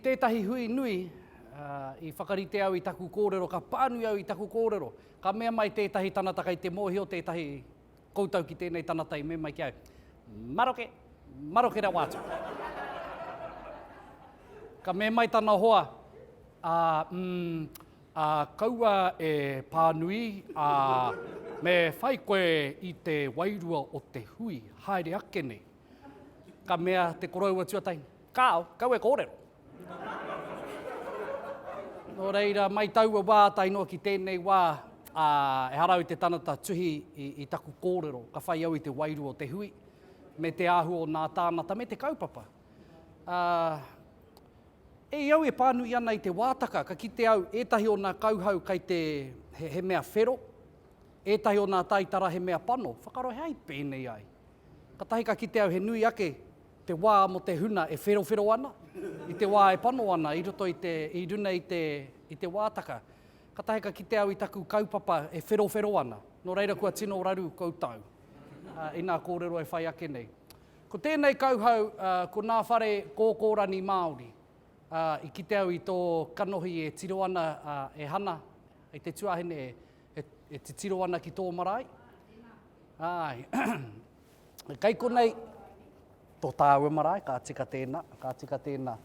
tētahi hui nui, i whakarite au i taku kōrero, ka pānui au i taku kōrero. Ka mea mai tētahi tanata kei te mōhio tētahi koutou ki tēnei tanata i mea mai ki au, Maroke, maroke rawa atu. Ka mea mai tana hoa, ā, mm, ā, kaua e pānui, ā, me whai koe i te wairua o te hui, haere ake nei. Ka mea te koroua tuatahi, Kāo, kaua e kōrero. Nō reira, mai taua wā tae noa ki tēnei wā, ā, ehara au i te tanata tuhi i, i taku kōrero, ka whai au i te wairua o te hui, me te āhua o nā tānata, me te kaupapa. Ā, e i au e pānui ana i te wātaka, ka kite au ētahi o nā kauhau kei te, he, he mea whero, ētahi o nā taitara he mea pano, whakaaro he aha i pēnei ai? Katahi ka kite au he nui ake te wā mō te huna e wherowhero ana, i te wā e pano ana i roto i te, i runa i te, i te wātaka. Katahi ka kite au i taku kaupapa e wherowhero ana. Nō reira kua tino raru koutou i nā kōrero e whai ake nei. Ko tēnei kauhau, ko nā whare kōkōrani Māori. I kite au i tō kanohi e tiro ana, e Hana, i te tuahine e, e titiro ana ki tō marae. Āe. Kei konei tō tāua marae, ka tika tēnā, ka tika tēnā.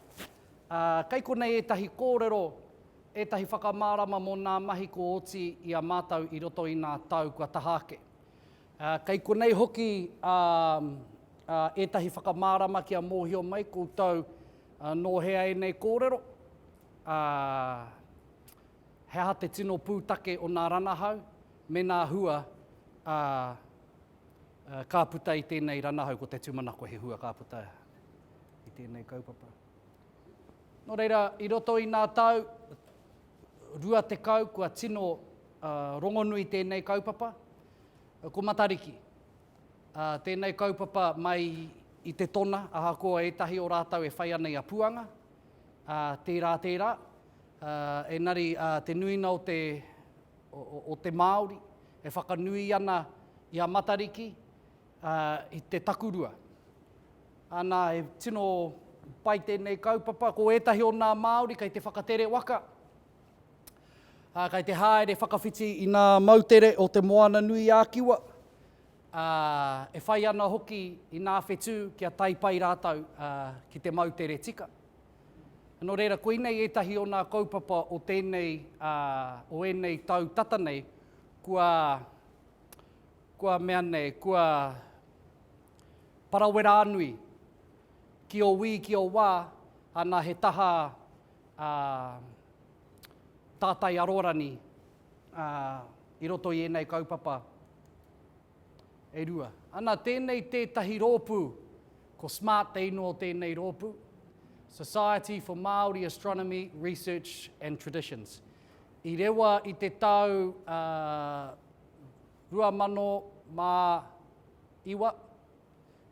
Ā, kei konei ētahi kōrero, ētahi whakamārama mō nā mahi kua oti i a mātou i roto i nā tau kua taha ake. Ā, kei konei hoki ā, ā, ētahi whakamārama kia mōhio mai koutou nō hea ēnei kōrero, ā, he aha te tino pūtake o nā ranahau me nā hua, ā, ka puta i tēnei ranahau, ko te tūmanako he hua ka puta i tēnei kaupapa. Nō reira, i roto i nā tau 20 kua tino rongonui tēnei kaupapa, ko Matariki. Tēnei kaupapa mai i te tona, ahakoa ētahi o rātou e whai ana i a Puanga, tērā, tērā, engari te nuina o te, o te Māori e whakanui ana i a Matariki i te takurua. Ana, he tino pai tēnei kaupapa. Ko ētahi o nā Māori kei te whakatere waka, ā, kei te haere whakawhiti i nā moutere o Te Moana-nui-ā-Kiwa, ā, e whai ana hoki i nā whetū kia tae pai rātou ki te moutere tika. Nō reira, koinei ētahi o nā kaupapa o tēnei, ā, o ēnei tau tata nei, kua, kua mea nei, kua parawerānui ki o wī, ki o wā, ana he taha, ā, tātai arorani, ā, i roto i ēnei kaupapa e rua. Ana, tēnei tētahi rōpū Ko SMART te ingoa o tēnei rōpū, Society for Māori Astronomy Research and Traditions. I rewa i te tau 2009,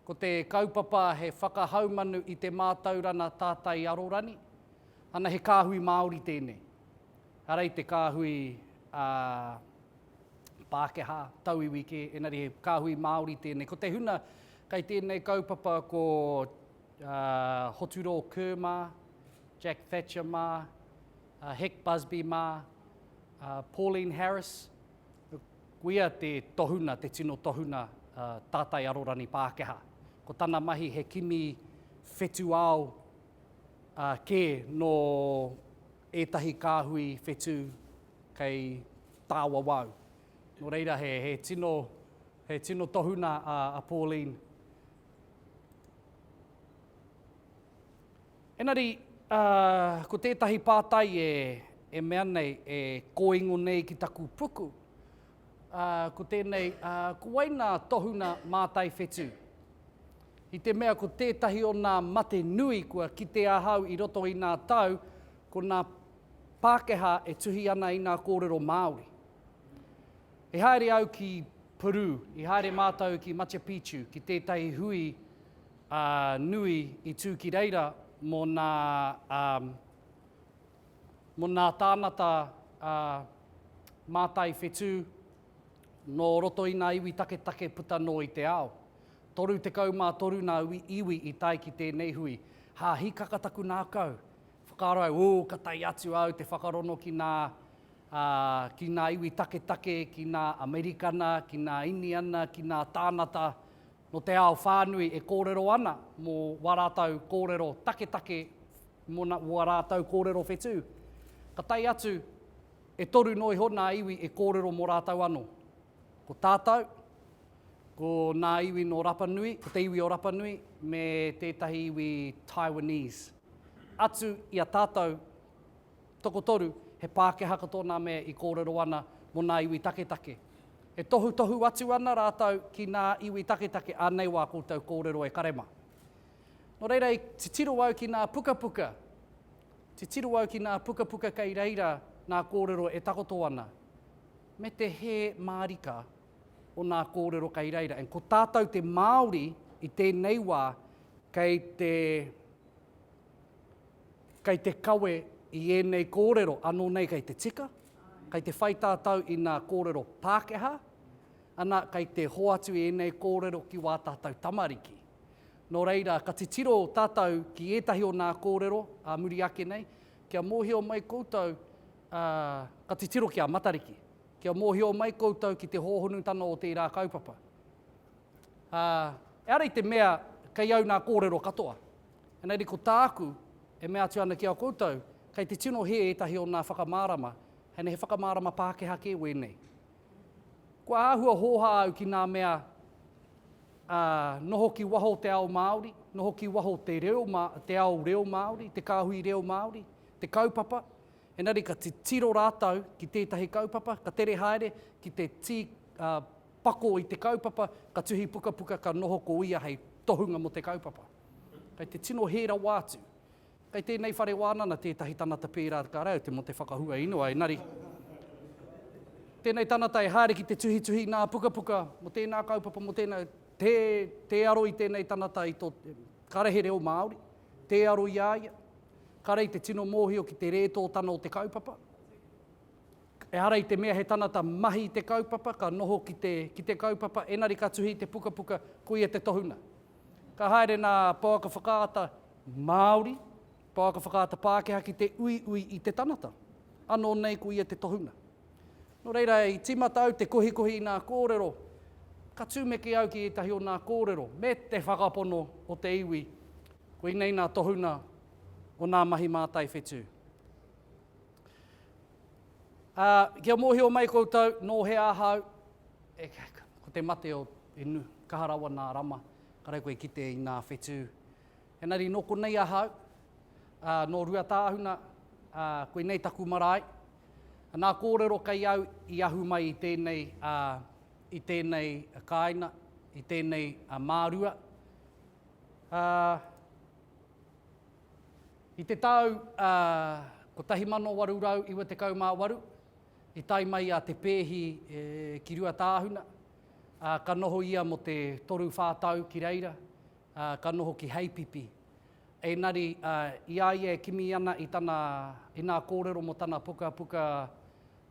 ko te kaupapa he whakahaumanu i te mātaurana tātai arorani, ana he kāhui Māori tēnei. Ehara i te kāhui Pākehā, tauiwi kē, engari he kāhui Māori tēnei. Ko te huna kei tēnei kaupapa ko Hoturo Kerr mā, Jack Thatcher mā, Hec Busby mā, Pauline Harris, koia te tohuna, te tino tohuna tātai arorani Pākehā. Ko tana mahi he kimi whetū ao kē nō ētahi kāhui whetū kei tāwawau. Nō reira, he, he tino, he tino tohuna a, a Pauline. Engari, uh, ko tētahi pātai e, e mea nei, e kōingo nei ki taku puku, uh, ko tēnei, uh, ko wai nā tohuna mātai whetū? I te mea ko tētahi o nā mate nui kua kite ahau i roto i nā tau, ko nā Pākehā e tuhi ana i ngā kōrero Māori. I haere au ki Peru, i haere mātou ki Machu Picchu, ki tētahi hui nui i tū ki reira mō nā, mō nā tānata mātai whetū nō roto i ngā iwi taketake puta nō i te ao. 33 nā iwi i tae ki tēnei hui. Hā, hīkaka taku nākau. Whakaaro au, ū, ka tae atu au te whakarono ki nā, ā, ki nā iwi taketake, ki nā Amerikana, ki nā Iniana, ki nā tānata nō te ao whānui e kōrero ana mō wā rātou kōrero taketake, mō nā, wā rātou kōrero whetū. Ka tae atu, e toru noa iho nā iwi e kōrero mō rātou anō. Ko tātou, ko nā iwi nō Rapanui, ko te iwi o Rapanui, me tētahi iwi Taiwanese. Atu i a tātou, tokotoru, he Pākehā katoa nā mea i kōrero ana mō nā iwi taketake. E tohutohu atu ana rātou ki nā iwi taketake, ānei wā koutou kōrero e kare mā. Nō reira i titiro au ki nā pukapuka, titiro au ki nā pukapuka kei reira nā kōrero e takoto ana, me te hē mārika o nā kōrero kei reira. And ko tātou te Māori i tēnei wā kei te, kei te kawe i ēnei kōrero, anō nei kei te tika, kei te whai tātou i nā kōrero Pākehā, ana kei te hoatu i ēnei kōrero ki wā tātou tamariki. Nō reira, ka titiro tātou ki ētahi o nā kōrero ā muri ake nei, kia mōhio mai koutou, ā, ka titiro ki a Matariki, kia mōhio mai koutou ki te hōhonutanga o tērā kaupapa. Ā, ehara i te mea kei au nā kōrero katoa. Engari ko tāku e mea atu ana ki a koutou, kei te tino hē ētahi o nā whakamārama, hei he whakamārama Pākehā kē wēnei. Kua āhua hōhā au ki nā mea, ā, noho ki waho te ao Māori, noho ki waho te reo, te ao reo Māori, te kāhui reo Māori, te kaupapa, engari ka titiro rātou ki tētahi kaupapa, ka tere haere ki te tī, ā, pako i te kaupapa, ka tuhi pukapuka, ka noho ko ia hei tohunga mō te kaupapa. Kei te tino hē rawa atu. Kei tēnei whare wānana tētahi tanata pērā ka rau te mō te whakahua inoa, engari tēnei tanata e haere ki te tuhituhi nā pukapuka mō tēnā kaupapa, mō tēnā, tē, tē aro i tēnei tanata i tō, kare he reo Māori, tē aro i a ia, kare i te tino mōhio ki te rētōtana o te kaupapa. Ehara i te mea he tanata mahi i te kaupapa, ka noho ki te, ki te kaupapa, engari ka tuhi i te pukapuka, ko ia te tohuna. Ka haere nā pouaka whakaata Māori, pouaka whakaata Pākehā ki te uiui i te tanata. Anō nei ko ia te tohunga. Nō reira, i tīmata au te kohikohi i nā kōrero, ka tūmeke au ki ētahi o nā kōrero, me te whakapono o te iwi, koinei nā tohunga o nā mahi mātai whetū. Ā, kia mōhio mai koutou, nō hea ahau, e, ko te mate o, e nu, kaha rawa nā rama, kare koe kite i nā whetū. Engari nō konei ahau, ā, nō Ruatāhuna, ā, koinei taku marae. Nā kōrero kei au i ahu mai i tēnei, ā, i tēnei kāina, i tēnei mārua. Ā, I te tau 1898, i tae mai a Te Pēhi ki Ruatāhuna, ka noho ia mō te toru-whā tau ki reira, ka noho ki Heipipi. Engari, i a ia e kimi ana i tana, i nā kōrero mō tana pukapuka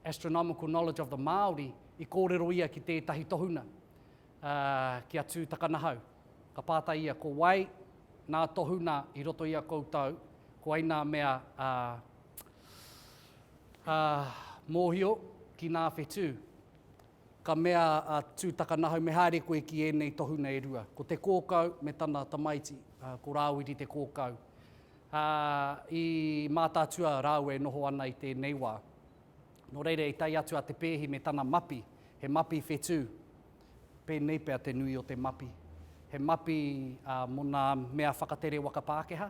Astronomical Knowledge of the Māori, i kōrero ia ki tētahi tohunga, ki a Tūtakanahau. Ka pātai ia, ko wai nā tohuna i roto i a koutou, ko ai nā mea ā, ā, mōhio ki nā whetū. Ka mea a Tūtakanahau, me haere koe ki ēnei tohuna e rua, ko Te Kōkau me tana tamaiti, ā, ko Rāwiri Te Kōkau. Ā, i Mātaatua rāua e noho ana i tēnei wā. Nō reira i tae atu a Te Pēhi me tana mapi, he mapi whetū, Pēnei pea te nui o te mapi. He mapi mō nā mea whakatere waka Pākehā,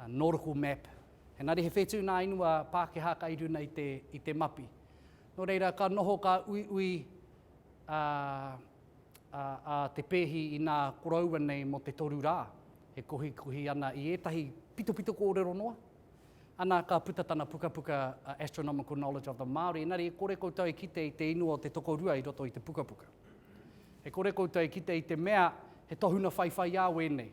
nautical map. Engari he whetū nā inua Pākehā kai runa i te, i te mapi. Nō reira, ka noho ka uiui a, a, a Te Pēhi i nā koroua nei mō te toru rā, e kohikohi ana i ētahi pitopito kōrero noa, Ana, ka puta tana pukapuka a Astronomical Knowledge of the Māori, engari e kore koutou e kite i te ingoa o te tokorua i roto i te pukapuka. E kore koutou e kite i te mea he tohuna whaiwhaiā wēnei.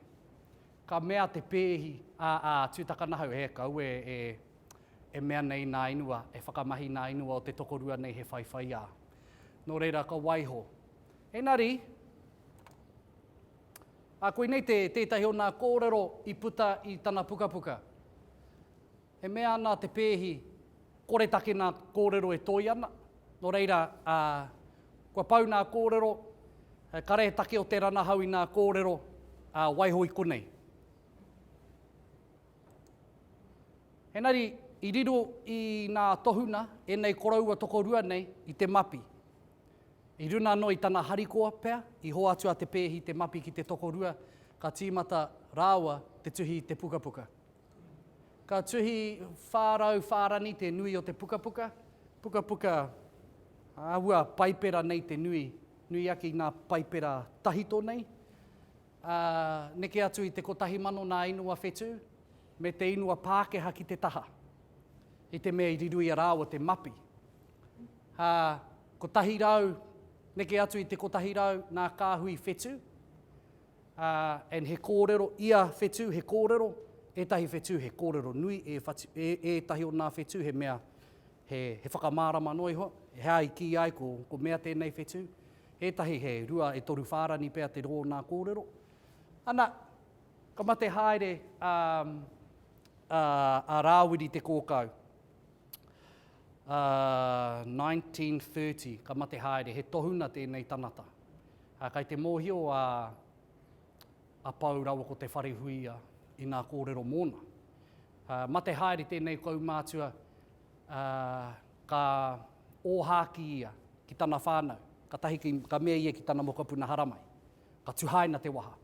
Ka mea te pēhi a, a Tūtakanahau, he kaua e, e, e mea nei nā inua, e whakamahi nā inua o te tokorua nei he whaiwhaiā. Nō reira, ka waiho. Engari, Ā, koinei te, tētahi o nā kōrero i puta i tana pukapuka. E mea ana a Te Pēhi, koretake nā kōrero e toi ana, nō reira, ā, kua pau nā kōrero, kare he take o te ranahau i nā kōrero, ā, waiho i konei. Engari, i riro i nā tohuna, ēnei koroua tokorua nei, i te mapi. I runa anō i tana harikoa pea, i hoatu a Te Pēhi te mapi ki te tokorua, ka tīmata rāua te tuhi i te pukapuka. Ka tuhi 400 whārani te nui o te pukapuka, pukapuka āhua paipera nei te nui, nui ake i ngā paipera tahito nei, ā, neke atu i te 1,000 nā ingoa whetū, me te ingoa Pākehā ki te taha, i te mea i riruia rāua te mapi. Ā, 100, neke atu i te 100 nā kāhui whetū, ā, and he kōrero, ia whetū he kōrero, ētahi whetū he kōrero nui, e whatu, e, ētahi o nā whetū he mea, he, he whakamārama noa iho, he aha i kī ai ko, ko mea tēnei whetū, ētahi he rua e toru whārani pea te rō o nā kōrero. Ana, ka mate haere a, a, a Rāwiri Te Kōkau, Ā, 1930, ka mate haere, he tohuna tēnei tanata. Ā, kai te mōhio a, a Pou rawa ko Te Wharehuia i nā kōrero mōna. Ā, mate haere tēnei kaumātua, ā, ka ōhākī ia ki tana whānau, katahi ki, ka mea ia ki tana mokopuna haramai. Ka tuhaina te waha.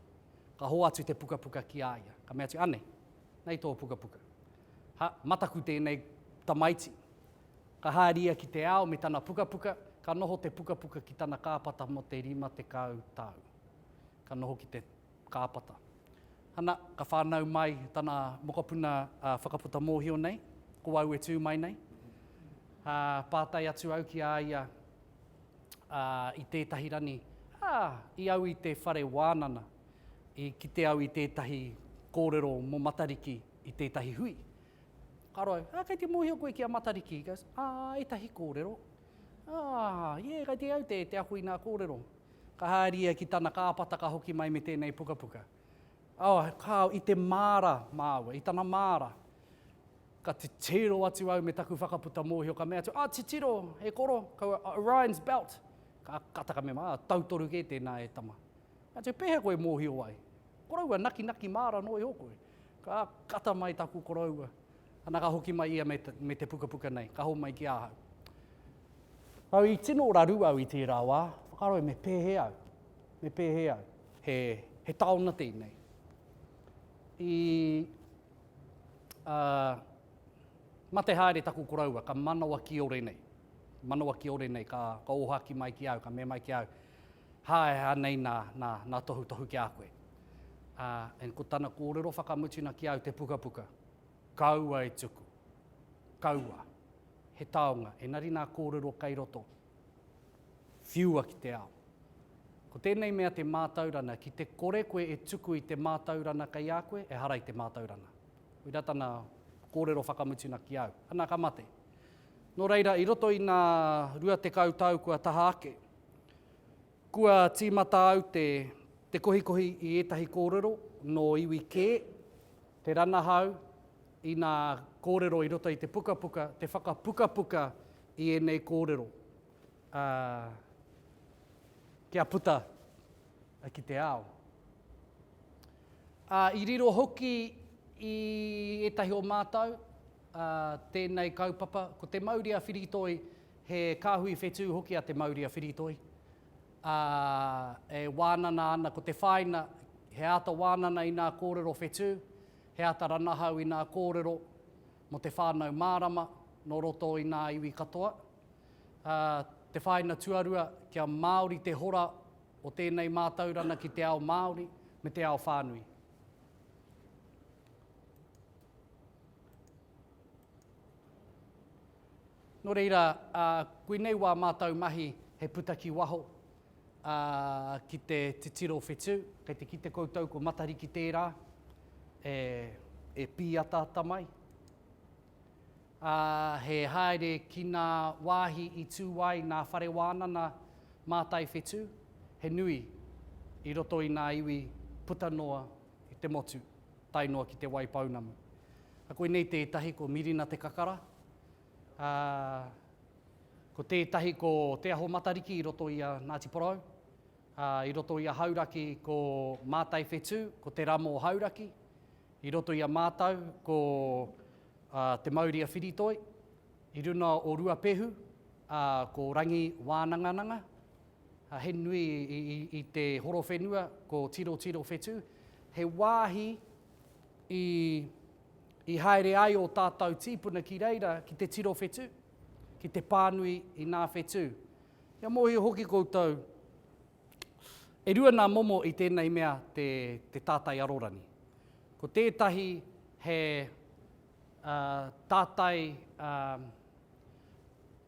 Ka hoatu te pukapuka ki a ia. Ka mea atu, anei, nei tō pukapuka. Ha, mataku tēnei tamaiti. Ka haere ia ki te ao me tana pukapuka, ka noho te pukapuka ki tana kāpata mō te 50 tau. Ka noho ki te kāpata. Ana, ka whānau mai tana mokopuna whakaputa mōhio nei, ko au e tū mai nei. Ā, pātai atu au ki a ia ā, i tētahi rani, ā, i au i te whare wānana, i kite au i tētahi kōrero mō Matariki i tētahi hui. Ka roa, ah, kei te mōhio koe ki a Matariki? He goes, ah, ētahi kōrero. Ah, yeah, kei te au te, te ako i ngā kōrero. Ka haere ia ki tana kāpata ka hoki mai me tēnei pukapuka. Oh, kāo, i te māra māua, i tana māra. Ka titiro atu au me taku whakaputa mōhio, ka mea atu, ah, titiro, e koro, ko Orion's belt. Ka kata ka mea, ah, tautoru kē tēnā e tama. Atu, pēhea koe mōhio ai? Koroua, nakinaki māra noa iho koe. Ka kata mai taku koroua. Ana ka hoki mai ia me, me te pukapuka nei, ka homai ki ahau. Au i tino raru au i tērā wā, whakaaro me pēhea au, me pēhea au. He, he taona tēnei. I uh, mate haere taku koroua, ka manawa kiore nei. Manawa kiore nei, ka, ka ōhaki mai ki au, ka mea mai ki au, Hae, anei nā, nā, nā tohutohu ki a koe. Ā, and ko tana kōrero whakamutuna ki au te pukapuka, kaua e tuku. Kaua. He taonga, engari nā kōrero kei roto, whiua ki te ao. Ko tēnei mea te mātaurana, ki te kore koe e tuku i te mātaurana kei a koe, ehara i te mātaurana. Koirā tana kōrero whakamutuna ki au. Ana ka mate. Nō reira, i roto i nā 20 tau kua taha ake, Kua tīmata au te te kohikohi i ētahi kōrero nō iwi kē, te ranahau i nā kōrero i roto i te pukapuka, te whakapukapuka i ēnei kōrero, ā, kia puta ki te ao. Ā, i riro hoki i ētahi o mātou, ā, tēnei kaupapa, ko te mauri a Whiritoi He kāhui whetū hoki a Te Mauri-a-Whiritoi, ā, e wānana ana ko te whāina, he āta wānana i nā kōrero whetū, he āta ranahau i nā kōrero mō te whānau mārama nō roto i nā iwi katoa. Ā, te whāina tuarua, kia Māori te hora o tēnei mātaurana ki te ao Māori me te ao whānui. Nō reira, ā, koinei wā mātou mahi he puta ki waho, ā, ki te titiro whetū, kei te kite koutou ko Matariki tērā e, e pīataata mai. Ā, he haere ki nā wāhi i tū ai nā whare wānana mātai whetū, he nui i roto i nā iwi puta noa i te motu, tae noa ki Te Waipounamu. Koinei tētahi ko Mirina Te Kakara. Ā, ko tētahi ko Te Aho Matariki i roto i a Ngāti Porou. Ā, i roto i a Hauraki ko Mātai Whetū, ko Te Ramo o Hauraki. I roto i a mātou ko Te Mauria Whiritoi. I runa o Ruapehu, ā, ko Rangi Wānangananga. Ā, he nui i, i, i te horowhenua ko Tirotiro Whetū. He wāhi i, i haere ai ō tātou tīpuna ki reira ki te tiro whetū, ki te pānui i nā whetū. Kia mōhio hoki koutou, e rua nā momo i tēnei mea te, te tātai arorangi. Ko tētahi he uh, tātai, uh,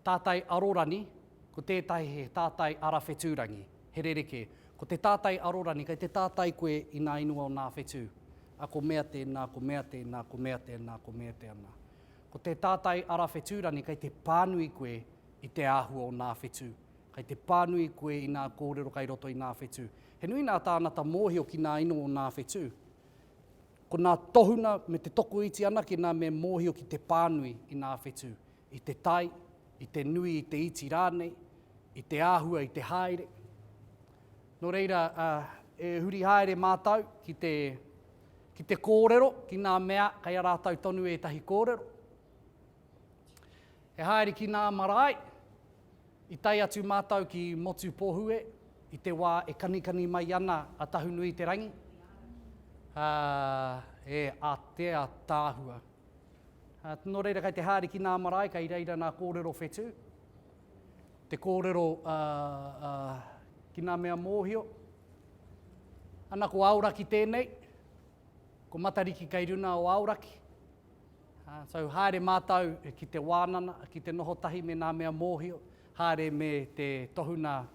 tātai arorani, ko tētahi he tātai ara whetūrangi, he rerekē. Ko te tātai arorani, kei te tātai koe i nā ingoa o nā whetū. A ko mea tēnā, ko mea tēnā, ko mea tēnā, ko mea tēnā. Ko te tātai ara whetūrangi, kei te pānui koe i te āhua o nā whetū. Kei te pānui koe i nā kōrero kei roto i nā whetū. He nui nā tānata mōhio ki nā ingoa o nā whetū. Ko nā tohuna me te tokoiti anake nā me mōhio ki te pānui i nā whetū, i te tai, i te nui, i te iti rānei, i te āhua, i te haere. Nō reira, e huri haere mātou ki te, ki te kōrero, ki nā mea kei a rātou tonu ētahi kōrero. E haere ki nā marae, I tae atu mātou ki Motu Pōhue i te wā e kanikani mai ana a Tahunui-te-rangi, ā, e a te ataahua. Ā, nō reira kei te haere ki nā marae, kei reira nā kōrero whetū, te kōrero, ā, ā, ki nā mea mōhio. Ana ko Aoraki tēnei, ko Matariki kei runa o Aoraki. So haere mātou ki te wānana, ki te noho tahi me nā mea mōhio, haere me te tohuna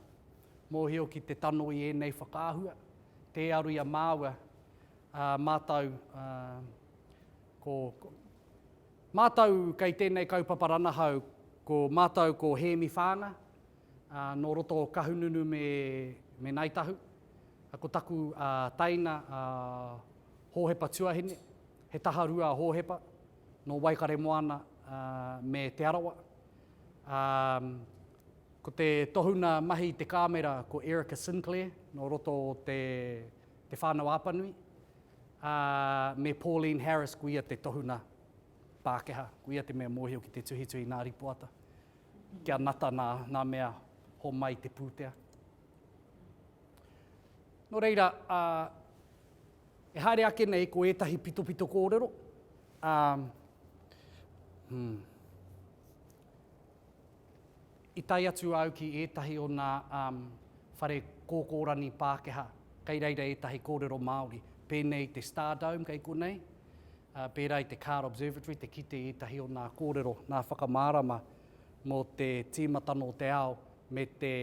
mōhio ki te tano i ēnei whakaahua, tē aru i a māua, ā, mātou, ā, ko, ko, mātou kei tēnei kaupapa ranahau, ko mātou ko Hēmi Whānga, ā, nō roto o Kahungunu me, me Ngāi Tahu, ko taku, ā, teina, ā, Hōhepa Tuahine, He taharua a Hōhepa, nō Waikaremoana me Te Arawa. Ko te tohuna mahi i te kāmera ko Erica Sinclair, nō roto o te Te Whānau-a-Apanui, me Pauline Harris, ko ia te tohuna Pākehā, ko ia te mea mōhio ki te tuhituhi nā ripoata, kia nata nā, nā mea homai te pūtea. Nō reira, E haere ake nei ko ētahi pitopito kōrero, ā, hmm, i tae atu au ki ētahi o nā um, whare kōkōrani Pākehā, kei reira ētahi kōrero Māori, pēnei i te Stardome kei konei, ā, pērā i te Carr Observatory, te kite i ētahi o nā kōrero, nā whakamārama mō te tīmatanga o te ao me te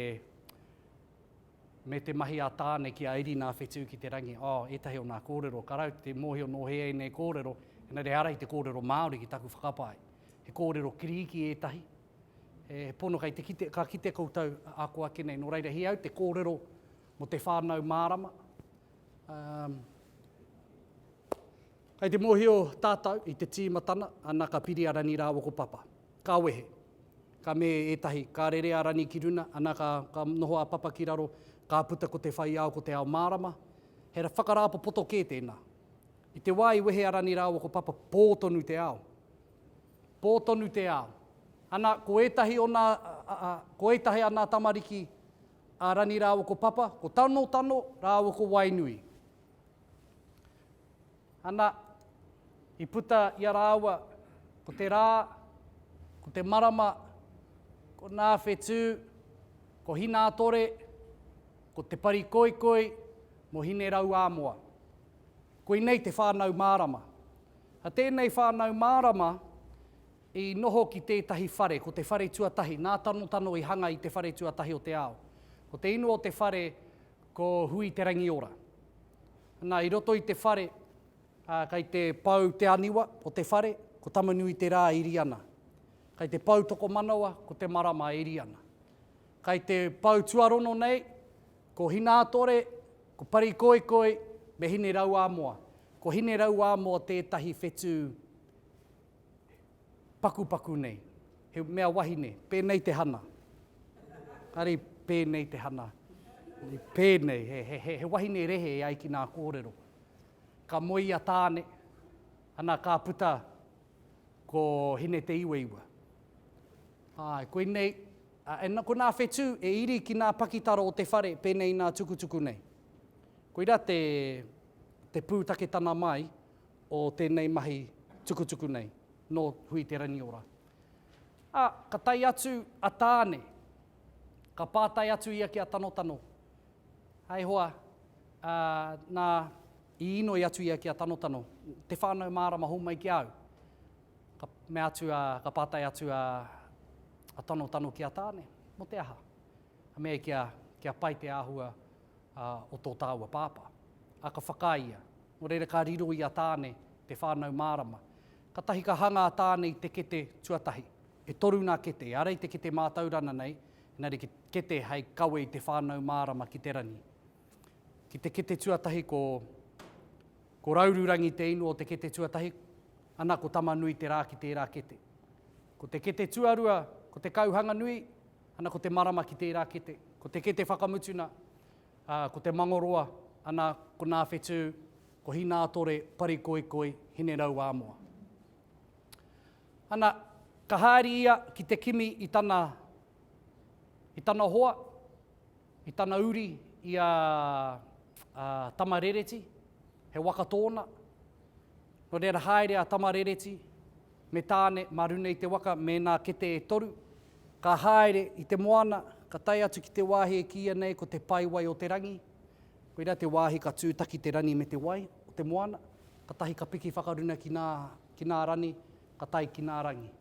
Me te mahi a Tāne ki a iri nā whetū ki te rangi, oh, ētahi o nā kōrero, ka rau te mōhio nō hea ēnei kōrero, engari ehara i te kōrero Māori ki taku whakapae. He kōrero Kirīki ētahi, he pono kei te kite, ka kite koutou ako ake nei, nō reira he au te kōrero mō te whānau mārama. Um, kei te mōhio tātou i te tīmatana, ana ka piri a Rani rāua ko Papa. Ka wehe. Ka me ētahi, ka rere a Rani ki runa, ana ka, ka noho a Papa ki raro, ka puta ko te whai ao, ko te ao mārama. He whakarāpopoto kē tēnā. I te wā i wehe a Rani rāua ko Papa, pō tonu te ao. Pō tonu te ao. Ana, ko ētahi o nā, a, a, ko ētahi a nā tamariki a Rani rāua ko Papa, ko Tanotano rāua ko Wainui. Ana, i puta i a rāua ko te rā, ko te marama, ko nā whetū, ko Hinātore, ko Te Parikoikoi, mō Hinerauāmoa. Koinei te whānau mārama. A tēnei whānau mārama i noho ki tētahi whare, ko te whare tuatahi, nā Tanotano i hanga i te whare tuatahi o te ao. Ko te ingoa o te whare ko Hui Te Rangiora. Nā, i roto i te whare, ā, kei te pou te aniwa o te whare, ko Tamanui-te-rā e iri ana. Kei te pou tokomanawa, ko te marama e iri ana. Kei te pou tuarono nei, ko Hinātore, ko Parikoikoi, me Hinerauāmoa. Ko Hinerauāmoa tētahi whetū. pakupaku nei, he mea wahine, pēnei te hana. Kāre i pēnei te hana. I pēnei, he, he, he, he wahine rehe e ai ki nā kōrero. Ka moe i a Tāne, ana ka puta ko Hine Te Iwaiwa. Āe, koinei, a, e, ko nā whetū e iri ki nā pakitara o te whare pēnei i nā tukutuku nei. Koirā te, te pūtaketana mai o tēnei mahi tukutuku nei, nō Hui Te Rangiora. Ā, ka tae atu a Tāne, ka pātai atu ia ki a Tanotano, Hei hoa, ā, nā, i inoi atu ia ki a Tanotano, Te whānau mārama hōmai ki a au. Ka mea atu a, ka pātai atu a, a Tanotano ki a Tāne, Mō te aha? Ka mea kia, kia pai te āhua ā, o tō tāua pāpā. Ā, ka whakaae ia. Nō reira ka riro i a Tāne te whānau mārama. Katahi ka hanga a Tāne i te kete tuatahi. E toru nā kete, ehara i te kete mātaurana nei, engari ki kete hei kawe i te whānau mārama ki te rangi. Ki te kete tuatahi ko, ko Raururangi te ingoa o te kete tuatahi, ana ko Tamanui te rā ki tērā kete. Ko te kete tuarua, ko te Kauhanganui, ana ko te marama ki tērā kete. Ko te kete whakamutuna, ā, ko te mangoroa, ana ko nā whetū, ko Hinātore, Parikoikoi, Hinerauāmoa. Ana, ka haere ia ki te kimi i tana, i tana hoa, i tana uri, i a, a Tamarereti, he waka tōna. Nō reira haere a Tamarereti me Tāne mā runa i te waka me nā kete e toru, ka haere i te moana, ka tae atu ki te wāhi e kīia nei ko te paewai o te rangi, koirā te wāhi ka tūtaki te rani me te wai o te moana, katahi ka piki whakaruna ki nā, ki nā rani, ka tae ki nā rangi.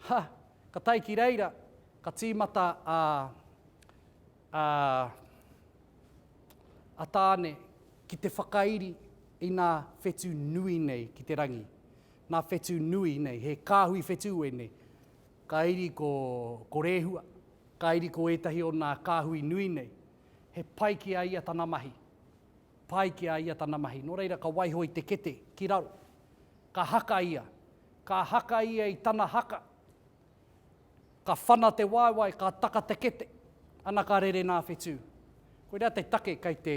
Ha! Ka tae ki reira, ka tīmata a, a, a Tāne ki te whakairi i nā whetū nui nei ki te rangi. Nā whetū nui nei, he kāhui whetū ēnei. Ka iri ko, ko Rēhua, ka iri ko ētahi o nā kāhui nui nei. He pai ki a ia tana mahi. Pai ki a ia tana mahi. Nō reira ka waiho i te kete ki raro. Ka haka ia. Ka haka ia i tana haka. Ka whana te waewae, ka taka te kete, ana ka rere nā whetū. Koirā te take kei te,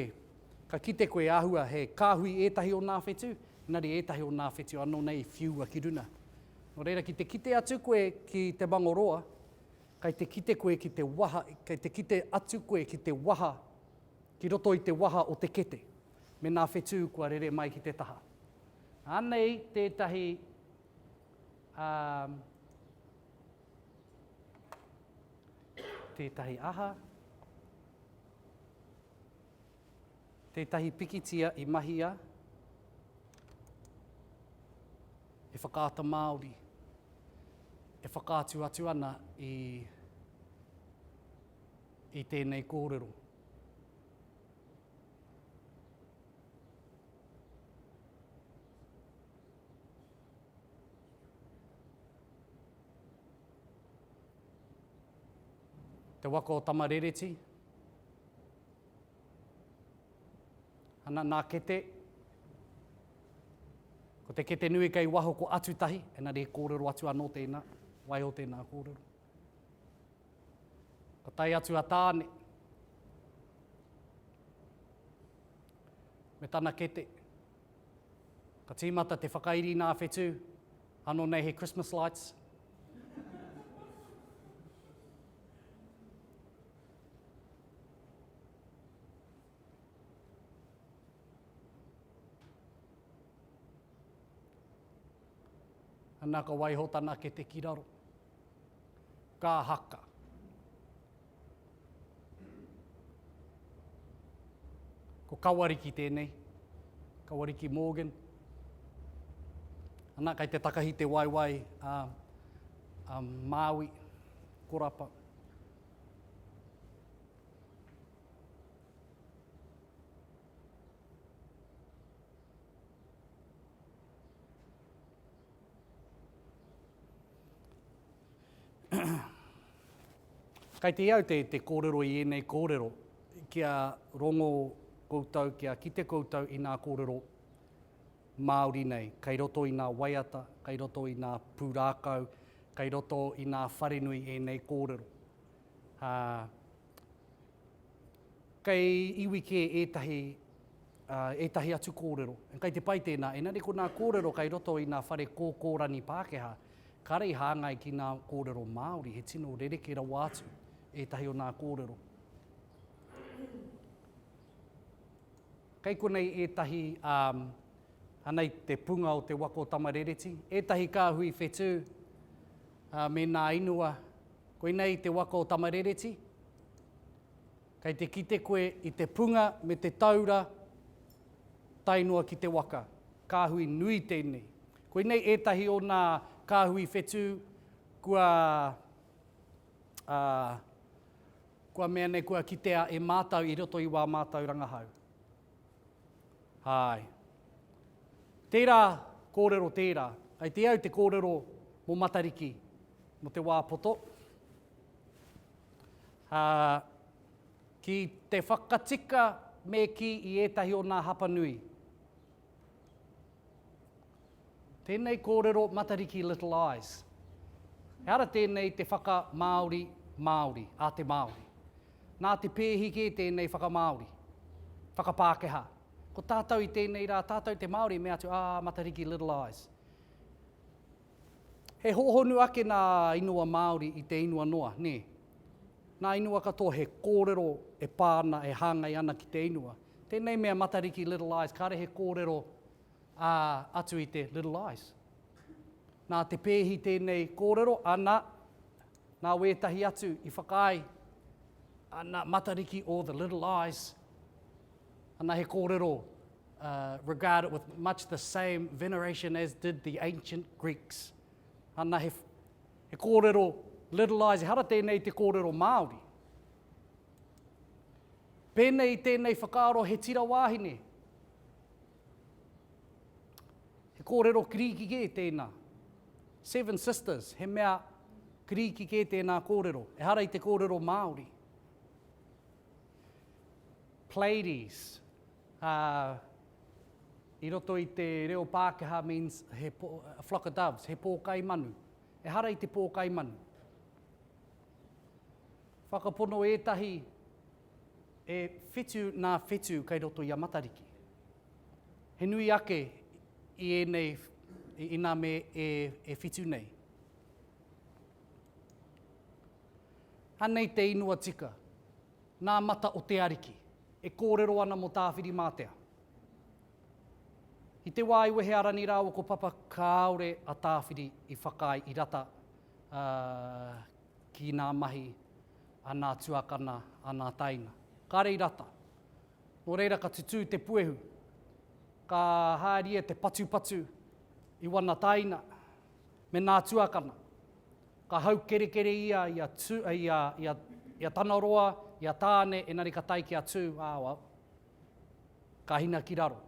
ka kite koe āhua he kāhui ētahi o nā whetū, engari ētahi o nā whetū anō nei i whiua ki runa. Nō reira ki te kite atu koe ki te mangoroa, kei te kite koe ki te waha, kei te kite atu koe ki te waha, ki roto i te waha o te kete, me nā whetū kua rere mai ki te taha. Anei tētahi, ā, Tētahi aha? Tētahi pikitia i mahia e Whakaata Māori e whakaatu atu ana i, i tēnei kōrero. Te waka o Tamarereti. Ana, nā kete. Ko te kete nui kei waho ko Atutahi, engari he kōrero atu anō tēnā, waiho tēnā kōrero. Ka tae atu a Tāne me tana kete. Ka tīmata te whakairi nā whetū, anō nei he Christmas lights. Ana ka waiho tana kete ki raro. Ka haka. Ko Kawariki tēnei. Kawariki Morgan. Ana, kei te takahi te waewae a, a Māui, Korapa. Kei te au te, te kōrero i ēnei kōrero, kia rongo koutou, kia kite koutou i nā kōrero. Māori nei, kei roto i nā waiata, kei roto i nā pūrākau, kei roto i nā wharenui ēnei kōrero. Ā, kei iwi kē ētahi, ā, ētahi atu kōrero. Kei te pai tēnā, engari ko nā kōrero kei roto i nā whare kōkōrani Pākehā, kāre i hāngai ki nā kōrero Māori, he tino rerekē rawa atu ētahi o nā kōrero. Kei konei ētahi, um, anei te punga o te waka o Tamarereti, ētahi kāhui whetū, uh, me nā inua. Koinei te waka o Tamarereti. Kei te kite koe i te punga me te taura tae noa ki te waka. Kāhui nui tēnei. Koinei ētahi o nā kāhui whetū kua, uh, Kua mea nei kua kitea e mātou i roto i wā mātou rangahau. Āe. Tērā kōrero tērā. Kei te au te kōrero mō Matariki, mō te wā poto. Ā, ki te whakatika me kī i ētahi o nā hapa nui. Tēnei kōrero Matariki Little Eyes. He ara tēnei te whakamāori Māori, a te Māori. Nā Te Pēhi kē tēnei whakamāori, whakapākehā. Ko tātou i tēnei rā, tātou te Māori mea atu, ah, Matariki Little Eyes. He hōhonu ake nā ingoa Māori i te ingoa noa, nē? Nā ingoa katoa he kōrero e pā ana, e hāngai ana ki te ingoa. Tēnei mea Matariki Little Eyes, kāre he kōrero ā, atu i te Little Eyes. Nā Te Pēhi tēnei kōrero, ana, nā wētahi atu i whakaae, ana, Matariki or the Little Eyes, ana he kōrero uh, regard it with much the same veneration as did the ancient Greeks. Ana he, he kōrero Little Eyes, ehara tēnei te kōrero Māori. Pēnei i tēnei whakaaro he tira wāhine, He kōrero Kirīki kē tēnā. Seven Sisters, he mea Kirīki kē tēnā kōrero. Ehara i te kōrero Māori. Pleiades, uh, i roto i te reo Pākehā means he po, a flock of doves, he pōkai manu. Ehara i te pōkai manu. Whakapono ētahi e whitu nā whetū kei roto i a Matariki. He nui ake i ēnei, i nā me e, e whitu nei. Anei te ingoa tika, nā mata o te Ariki, e kōrero ana mō Tāwhirimātea. I te wā i wehe a Rani rāua ko Papa kāore a Tāwhiri i whakaae i rata uh, ki nā mahi a nā tuakana, a nā taina. Kāre i rata. Nō reira ka tutū te puehu, ka haerie te patupatu i wana taina me nā tuakana. Ka haukerekere ia i a, tu, i a, i a, i a Tanaroa, i a Tāne, engari ka tae ki a Tū, ā, well, ka hina ki raro.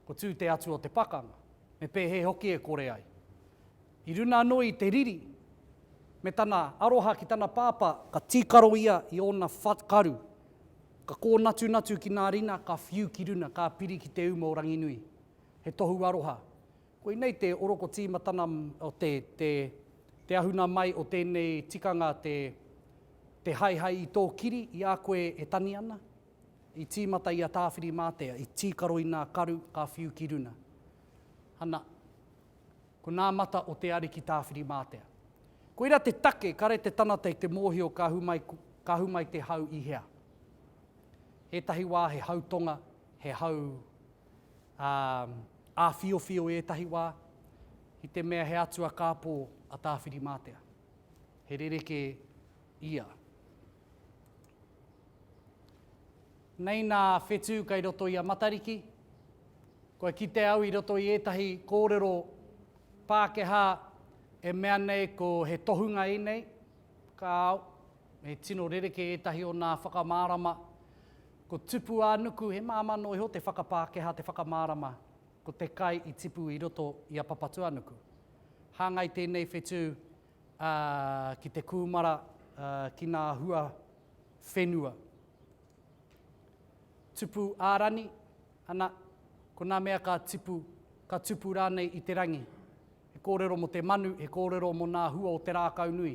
Ko Tū te atua o te pakanga. Me pēhē hoki e kore ai. I runa anō i te riri, me tana aroha ki tana pāpā, ka tīkaro ia i ōna karu, ka kōnatunatu ki nā rina, ka whiu ki runa, ka piri ki te uma o Ranginui. He tohu aroha. Koinei te oroko tīmatana o te, te, te ahuna mai o tēnei tikanga te, te haehae i tō kiri i a koe e tani ana. I tīmata i a Tāwhirimātea, i tīkaro i nā karu, ka whiu ki runa. Ana, Ko nā mata o te Ariki Tāwhirimātea. Koira te take kare te tanata i te mōhio ka ahu mai, ka ahu mai te hau i hea. Ētahi wā he hau tonga, he hau ā, āwhiowhio i ētahi wā, i te mea he atua kāpō a Tāwhirimātea. He rerekē ia. Nei nā whetū kei roto i a Matariki. Kua kite au i roto i ētahi kōrero Pākehā e mea nei ko he tohunga ēnei, kāo, he tino rerekē ētahi o nā whakamārama. Ko tupu ā-nuku, he māmā noa iho te whakapākehā, te whakamārama, ko te kai i tipu i roto i a Papatuanuku. Hāngai tēnei whetū ki te kūmara, ki nā hua whenua. Tupu ā-rani, ana, ko nā mea ka tipu. ka tupu rānei i te rangi. He kōrero mō te manu, he kōrero mō nā hua o te rākau nui.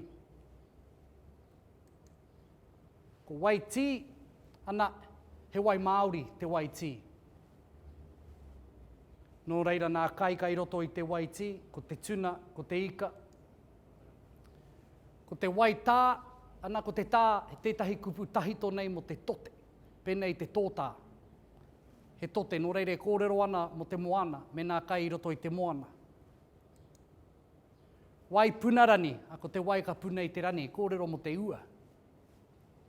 Ko Waitī, ana, he wai māori te Waitī. Nō reira nā kai kai roto i te Waitī, ko te tuna, ko te ika. Ko te Waitā, ana, ko te tā, he tētahi kupu tahito nei mō te tote, pēnei i te tōtā. He tote, nō reira e kōrero ana mō te moana, mēnā kai i roto i te moana. Wai puna rani, a ko te wai ka puna i te rani, kōrero mō te ua.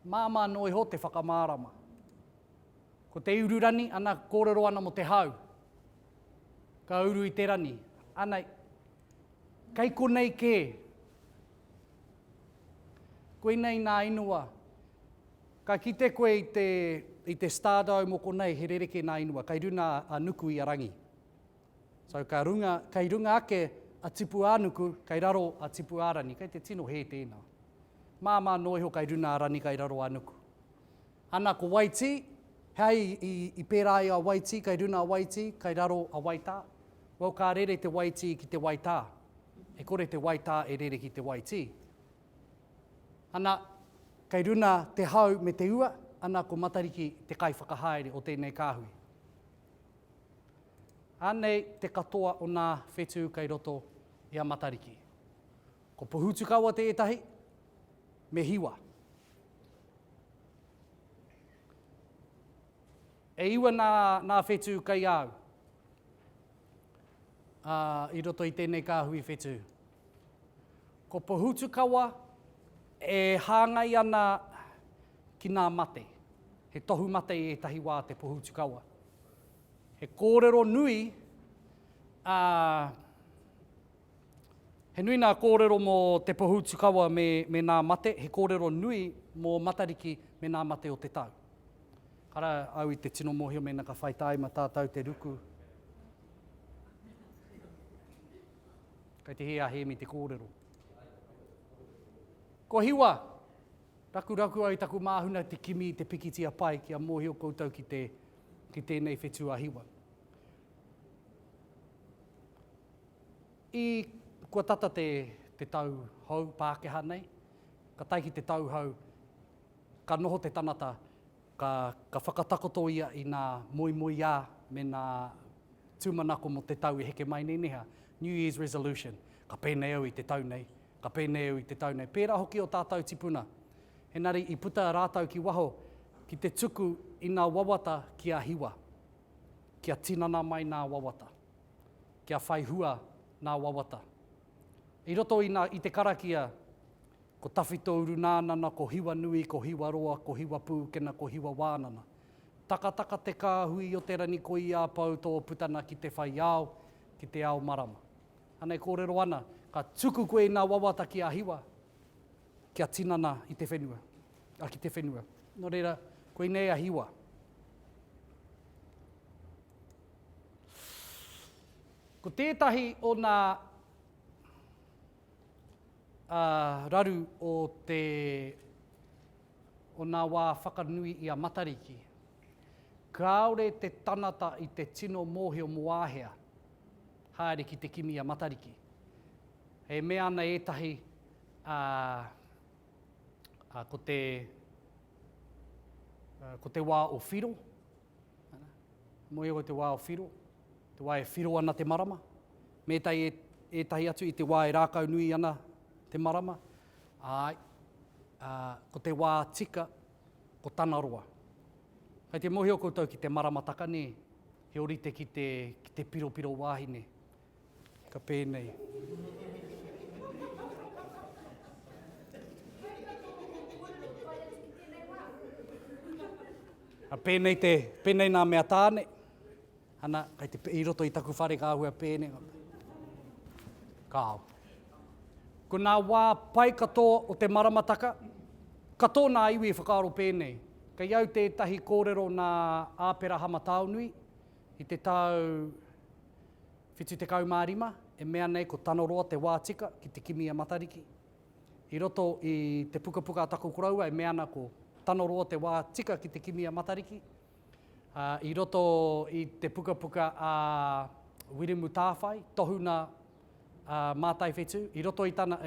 Māmā noa iho te whakamārama. Ko te ururani, ana, kōrero ana mō te hau. Ka uru i te rani. Ana, kei konei kē. Koinei nā inua. Ka kite koe i te, i te Stardome o konei, he rerekē nā inua. Kei runa a Nuku i a Rangi. So ka runga, kei runga ake a Tipu-ā-nuku, kei raro a Tipu-ā-rangi. Kei te tino hē tēnā. Māmā noa iho kei runa a Rani, kei raro a Nuku. Ana ko Waitī, he aha i, i, i pērā ai a Waitī, kei runa a Waitī, kei raro a Waitā? Well, ka rere te Waitī ki te Waitā. E kore te Waitā e rere ki te Waitī. Ana, kei runa te hau me te ua, ana ko Matariki te kaiwhakahaere o tēnei kāhui. Anei te katoa o nā whetū kei roto i a Matariki. Ko Pohutukawa tētahi, me Hiwa. E iwa nā, nā whetū kei a au, ā, i roto i tēnei kāhui whetū. Ko Pohutukawa e hāngai ana ki nā mate. He tohu mate i ētahi wā te Pohutukawa. He kōrero nui, ā, he nui nā kōrero mō te Pohutukawa me, me nā mate, he kōrero nui mō Matariki me nā mate o te tau. Kara au i te tino mōhio mēnā ka whai tāima tātou te ruku. Kei te hē a Hēmi te kōrero. Ko Hiwa! Rakuraku au i taku māhuna te kimi i te pikitia pai kia mōhio koutou ki te, ki tēnei whetū a Hiwa. I, kua tata te, te tau hou Pākehā nei, ka tae ki te tau hou, ka noho te tanata, ka, ka whakatakoto ia i nā moemoeā me nā tūmanako mō te tau e heke mai nei neha, New Year's Resolution, ka pēnei au i te tau nei, Ka pēnei au i te tau nei. Pērā hoki o tātou tipuna. Engari i puta rātou ki waho ki te tuku i nā wawata ki a Hiwa. Kia tinana mai nā wawata. Kia whai hua nā wawata. I roto i, nā, i te karakia, ko Tawhito Urunānana, ko Hiwa Nui, ko Hiwa Roa, ko Hiwa Pūkena, ko Hiwa Wānana. Takataka te kāhui o te rani koia pau tō putana ki te whai ao, ki te ao marama. Ana e kōrero ana, ka tuku koe i ngā wawata ki a Hiwa, kia tinana i te whenua, a ki te whenua. Nō reira, koinei a Hiwa. Ko tētahi o nā uh, raru o te o nā wā whakanui i a Matariki, kāore te tanata i te tino mōhio mō āhea haere ki te kimi a Matariki. E mea ana ētahi, ā, ā, ko te, ā, ko te wā o Whiro, ana, mōhio koe te wā o Whiro, te wā e whiro ana te marama, me ētahi, ētahi atu i te wā e rākau nui ana te marama, āe, ā, ko te wā tika, ko Tanaroa. Kei te mōhio koutou ki te maramataka, nē? He orite ki te, ki te piropiro wāhine. Ka pēnei. A pēnei te, pēnei nā mea tāne. Ana, kei te, i roto i taku whare ka āhua pēnei. Kāo. Ko nā wā pai katoa o te maramataka, katoa nā iwi e whakaaro pēnei. Kei au tētahi kōrero nā Āperahama Taonui i te tau 75 e mea nei ko Tanoroa te wā tika ki te kimi a Matariki. I roto i te pukapuka a taku koroua e mea ana ko Tanoroa te wā tika ki te kimi a Matariki. I roto i te pukapuka a. Wiremu Tāwhai, tohuna mātai whetū, i roto i tana,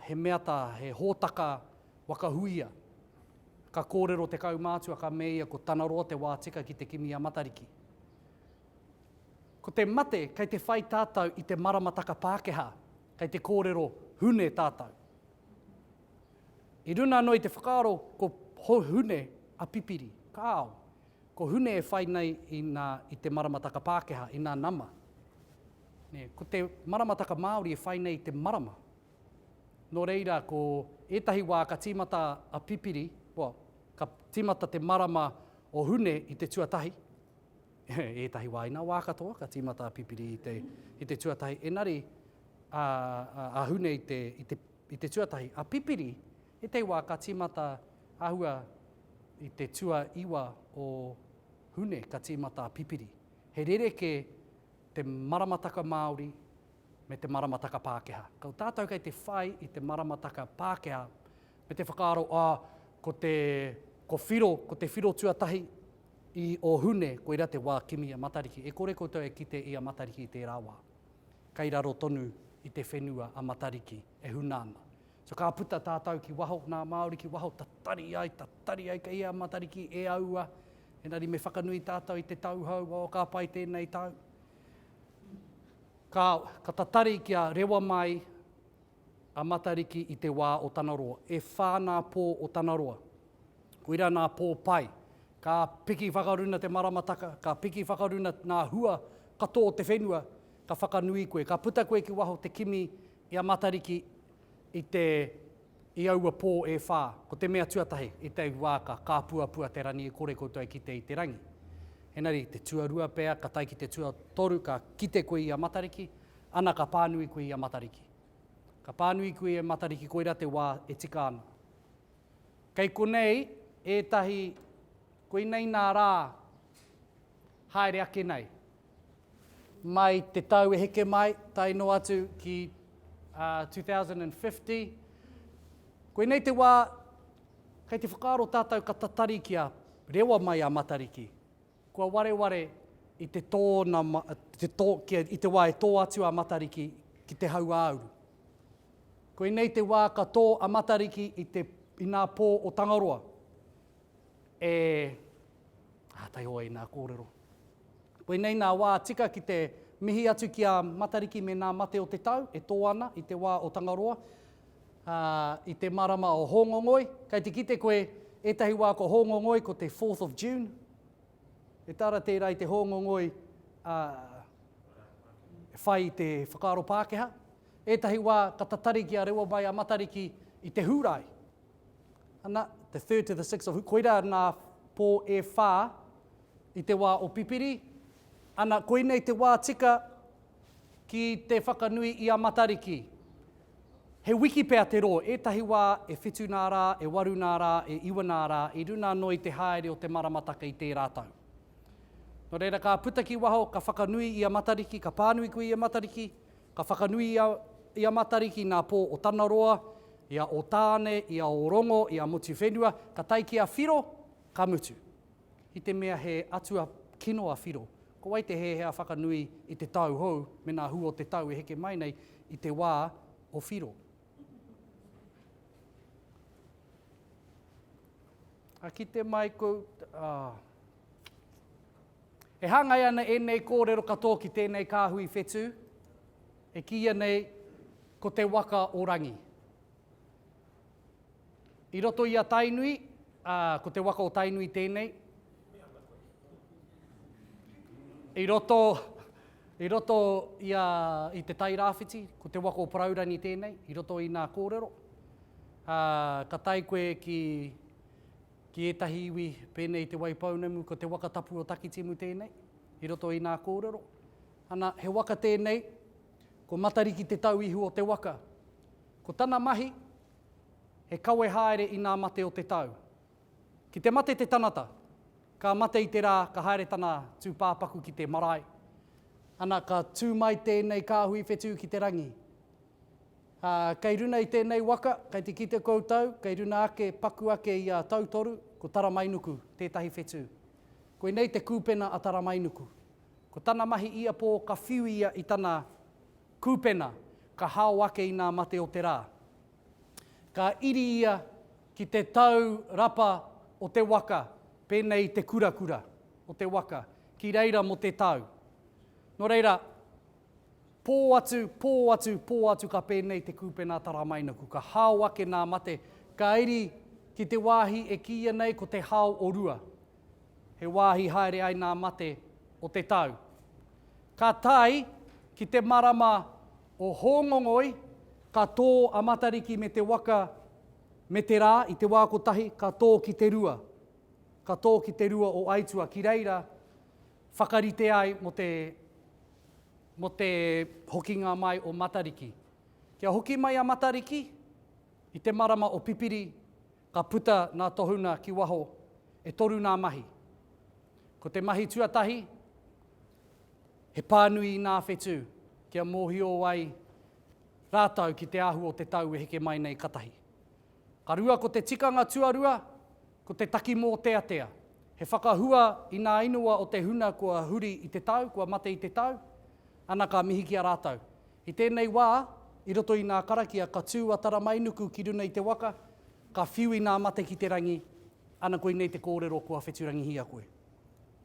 he meata, he hōtaka waka huia. Ka kōrero te kaumātua, ka mea ia ko Tanaroa te wā tika ki te kimi i a Matariki. Ko te mate, kei te whai tātou i te maramataka Pākehā, kei te kōrero Hune tātou. I runa anō i te whakaaro ko Hune a Pipiri. Kāo. Ko Hune e whai nei i nā, i te maramataka Pākehā, i nā nama. Nē, ko te maramataka Māori e whai nei i te marama. Nō reira, ko ētahi wā ka tīmata a Pipiri, well, ka tīmata te marama o Hune i te tuatahi, ētahi wā, i nā wā katoa ka tīmata a Pipiri i te, i te tuatahi, engari a, a, a Hune i te, i te, i te tuatahi. A Pipiri, ētahi wā ka tīmata āhua i te tuaiwa o Hune ka tīmata a Pipiri. He rerekē te maramataka Māori me te maramataka Pākehā. Ko tātou kei te whai i te maramataka Pākehā me te whakaaro, ā, ko te, ko Whiro, ko te whiro tuatahi i o Hune, koirā te wā kimi a Matariki. E kore koutou e kite i a Matariki i tērā wā. Kei raro tonu i te whenua a Matariki e huna ana. So ka puta tātou ki waho, nā Māori ki waho, tatari ai, tatari ai kei a Matariki e aua. Engari me whakanui tātou i te tau hou, oh, ka pai tēnei tau. Ka, ka tatari kia rewa mai a Matariki i te wā o Tanaroa. E whā nā pō o Tanaroa. Koira nā pō pai. Ka piki whakaruna te maramataka, ka piki whakaruna nā hua katoa o te whenua, ka whakanui koe. Ka puta koe ki waho te kimi i a Matariki i te, i aua pō e whā. Ko te mea tuatahi, i te wā ka kāpuapua te rangi e kore koutou e kite i te rangi. Engari, te tuarua pea, ka tae ki te tuatoru, ka kite koe i a Matariki, ana ka pānui koe i a Matariki. Ka pānui koe i a Matariki koirā te wā e tika ana. Kei konei ētahi, koinei nā rā haere ake nei. Mai te tau e heke mai, tae noa atu ki uh, 2050. Koinei te wā, kei te whakaaro tātou ka tatari kia rewa mai a Matariki. Kua wareware i te tōna, te tō, kia, i te wā e tō atu a Matariki ki te hauāuru. Koinei te wā ka tō a Matariki i te, i nā pō o Tangaroa. E, ā, taihoa i nā kōrero. Koinei nā wā tika ki te mihi atu ki a Matariki me nā mate o te tau e tō ana i te wā o Tangaroa, ā, i te marama o Hōngongoi. Kei te kite koe, ētahi wā ko Hōngongoi ko te fourth of June. E tara tērā i te Hōngongoi, ā, whai i te whakaaro Pākehā. Ētahi wā ka tatari ki a rewa mai a Matariki i te Hūrae. Ana, the third to the sixth of, koirā nā pō e whā i te wā o Pipiri. Ana, koinei te wā tika ki te whakanui i a Matariki. He wiki pea te rō, ētahi wā e whitu nā rā, e waru nā rā, e iwa nā rā, i runa anō i te haere o te maramataka i tērā tau. Nō reira, ka puta ki waho, ka whakanui i a Matariki, ka pānui koe i a Matariki, Ka whakanui i a, i a Matariki nā pō o Tanaroa, i a Ōtāne, i a Ōrongo, i a Motuwhenua, ka tae ki a Whiro, ka mutu. I te mea he atua kino a Whiro, ko wai te hēhea whakanui i te tau hou me nā hua o te tau e heke mai nei i te wā o Whiro? Ka kite mai kou, ah. E hāngai ana ēnei kōrero katoa ki tēnei kāhui whetū, e kīia nei ko Te Waka o Rangi. I roto i a Tainui, ā, ko Te Waka o Tainui tēnei. I roto, i roto i, a, i Te Tai Rāwhiti, ko Te Waka o Paraurangi tēnei, i roto i nā kōrero. Ā, ka tae koe ki Ki ētahi iwi, pēnei i Te Waipounamu, ko te waka tapu o Takitimu tēnei, i roto i nā kōrero. Ana, he waka tēnei, ko Matariki te tau ihu o te waka. Ko tana mahi, he kawe haere i nā mate o te tau. Ki te mate te tanata, ka mate i te rā, ka haere tana tūpāpaku ki te marae. Ana, ka tū mai tēnei kāhui whetū ki te rangi. Ā, kei runa i tēnei waka, kei te kite koutou, kei runa ake, paku ake i a Tautoru, ko Taramainuku, tētahi whetū. Koinei te kūpena a Taramainuku. Ko tana mahi ia pō ka whiu ia i tana kūpena, ka hao ake i nā mate o te rā. Ka iri ia ki te tau rapa o te waka, pēnei i te kurakura o te waka, ki reira mō te tau. Nō reira, pō atu, pō atu, pō atu ka pēnei te kūpena a Taramainuku, ka hao ake nā mate, ka iri ki te wāhi e kīia nei ko te hao o Rua. He wāhi haere ai nā mate o te tau. Ka tae ki te marama o Hōngongoi, ka tō a Matariki me te waka me te rā i te wā kotahi, ka tō ki te rua. Ka tō ki te rua o Aitua, ki reira whakarite ai mō te, mō te hokinga mai o Matariki. Kia hoki mai a Matariki i te marama o Pipiri, ka puta nā tohuna ki waho, e toru nā mahi. Ko te mahi tuatahi, he pānui i nā whetū, kia mōhio ai rātou ki te āhua o te tau e heke mai nei katahi. Ka rua ko te tikanga tuarua, ko te taki mōteatea. He whakahua i nā ingoa o te huna kua huri i te tau, kua mate i te tau, ana ka mihi ki a rātou. I tēnei wā, i roto i nā karakia, ka tū a Taramainuku ki runa i te waka, ka whiu i nā mate ki te rangi, ana koinei te kōrero kua wheturangihia koe.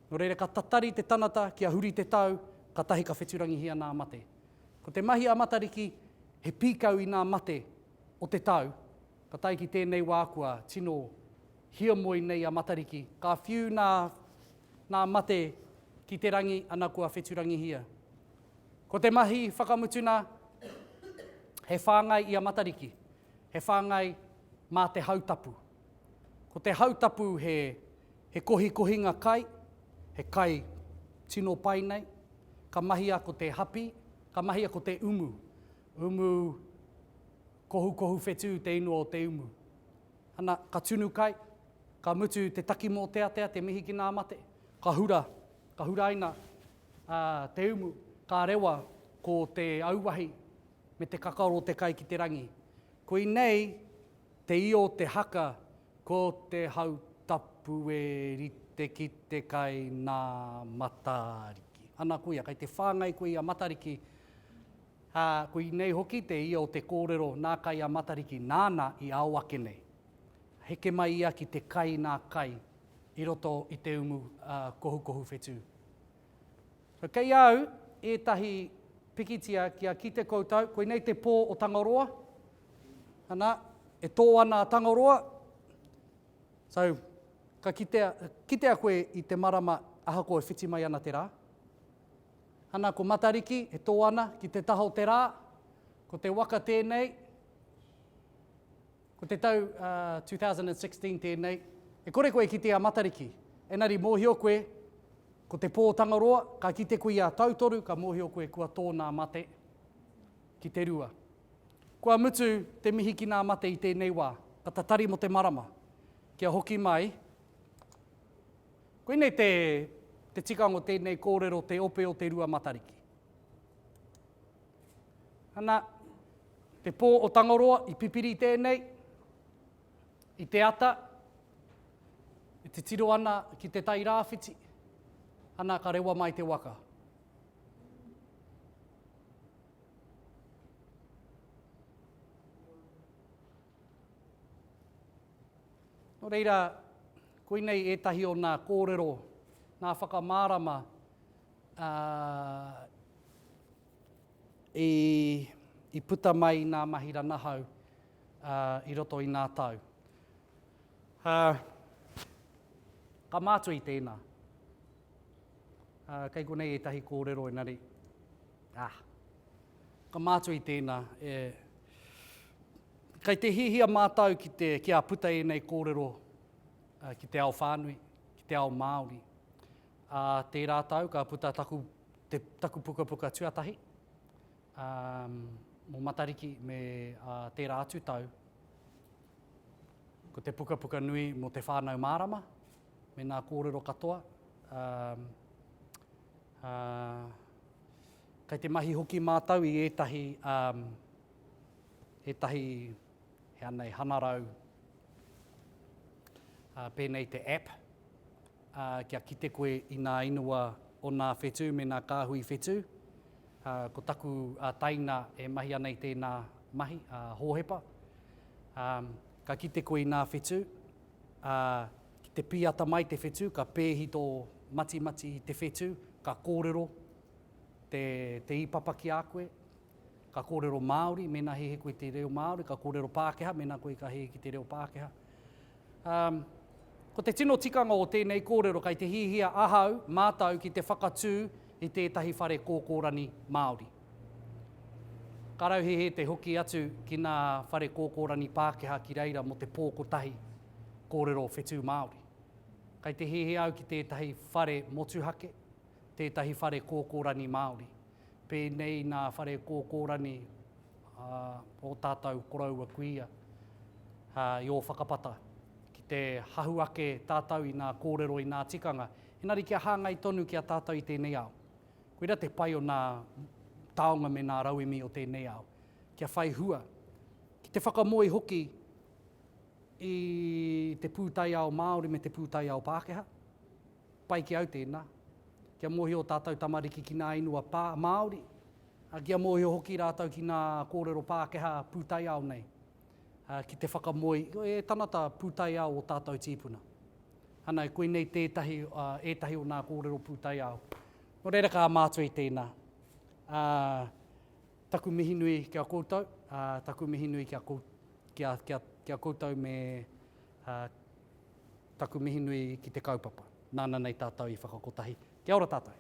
Nō reira ka tatari te tanata kia huri te tau, katahi ka wheturangihia nā mate. Ko te mahi a Matariki, he pīkau i nā mate o te tau, ka tae ki tēnei wā kua tino hiamoe nei a Matariki, ka whiu nā, nā mate ki te rangi, ana kua wheturangihia. Ko te mahi whakamutuna, he whāngai i a Matariki, he whāngai mā te hautapu. Ko te hautapu he, he kohikohinga kai, he kai tino pai nei, ka mahia ko te hapi, ka mahia ko te umu. Umu, kohukohu whetū te ingoa o te umu. Ana, ka tunu kai, ka mutu te taki mōteatea, te mihi ki nā mate, ka hura, ka huraina ā, te umu, ka rewa ko te auahi me te kakaro o te kai ki te rangi. Koinei te io o te haka ko te hau tapu e rite ki te kai nā Matariki. Ana koia, kei te whāngai koe i a Matariki, ā, koinei hoki te ia o te kōrero nā kai a Matariki nāna i ao ake nei. Heke mai ia ki te kai nā kai i roto i te umu kohukohu whetū. So kei a au ētahi pikitia kia kite koutou, koinei te pō o Tangaroa, ana, e tō ana a Tangaroa, so ka kitea, kitea koe i te marama ahakoa e whiti mai ana te rā. Ana, ko Matariki e tō ana ki te taha o te rā, ko te waka tēnei, Ko te tau 2016 tēnei, e kore koe e kite i a Matariki, engari mōhio koe, ko te pō Tangaroa, ka kite koe i a Tautoru, ka mōhio koe kua tō nā mate ki te rua. Kua mutu te mihi ki nā mate i tēnei wā, ka tatari mō te marama, kia hoki mai. Koinei te, te tikanga o tēnei kōrero, te ope o te rua Matariki. Ana, te pō o Tangaroa i pipiri tēnei, i te ata, e titiro ana ki te tai rāwhiti, ana ka rewa mai te waka. Nō reira, koinei ētahi o nā kōrero, nā whakamārama ā, i, i puta mai i nā mahi ranahau ā, i roto i nā tau. Ā, ka mātua i tēnā. Ā, kei konei ētahi kōrero engari, ā, ka mātua i tēnā. E, kei te hihia mātau ki te, kia puta ēnei kōrero ā, ki te ao whānui, ki te ao Māori. Ā tērā tau ka puta taku, te, taku pukapuka tuatahi, ā, mō Matariki me ā tērā atu tau, ko te pukapuka nui mō te Whānau Mārama, me nā kōrero katoa. Ā, ā, kei te mahi hoki mātou i ētahi, ā, ētahi, he anei, hanarau, ā, pēnei te app, ā, kia kite koe i nā ingoa o nā whetū me nā kāhui whetū. Ko taku taina e mahi ana i tēnā mahi, a Hōhepa. Ka kite koe i nā whetū, ā, ki te pīata mai te whetū, ka pēhi tō matimati i te whetū, ka kōrero te, te īpapa ki a koe, ka kōrero Māori, mēnā he he koe te reo Māori, ka kōrero Pākehā, mēnā koe ka he ki te reo Pākehā. Ā, ko te tino tikanga o tēnei kōrero kei te hihia ahau, mātou ki te whakatū i tētahi whare kōkōrani Māori. Ka rauhehe te hoki atu ki nā whare kōkōrani Pākehā ki reira mō te pō kotahi kōrero whetū Māori. Kei te hiahia au ki tētahi whare motuhake, tētahi whare kōkōrani Māori, pēnei i nā whare kōkōrani ō tātou koroua kuia i ō whakapata, ki te hahu ake tātou i nā kōrero i nā tikanga, engari kia hāngai tonu ki a tātou i tēnei ao. Koira te pai o nā taonga me nā rauemi o tēnei ao, kia whai hua, ki te whakamoe hoki i te pūtaiao Māori me te pūtaiao Pākehā. Pai ki au tēnā. Kia mōhio ō tātou tamariki ki nā inua pā, Māori, ā, kia mōhio hoki rātou ki nā kōrero Pākehā pūtaiao nei, ā, ki te whakamoe e tanata pūtaiao o tātou tīpuna. Ana, koinei tētahi, ā, ētahi o nā kōrero pūtaiao. Nō reira ka mātua i tēnā. Ā, taku mihi nui ki a koutou, ā, taku mihi nui ki a, ki a, ki a, ki a koutou me, ā, taku mihi nui ki te kaupapa. Nāna nei tātou i whakakotahi. Kia ora tātou.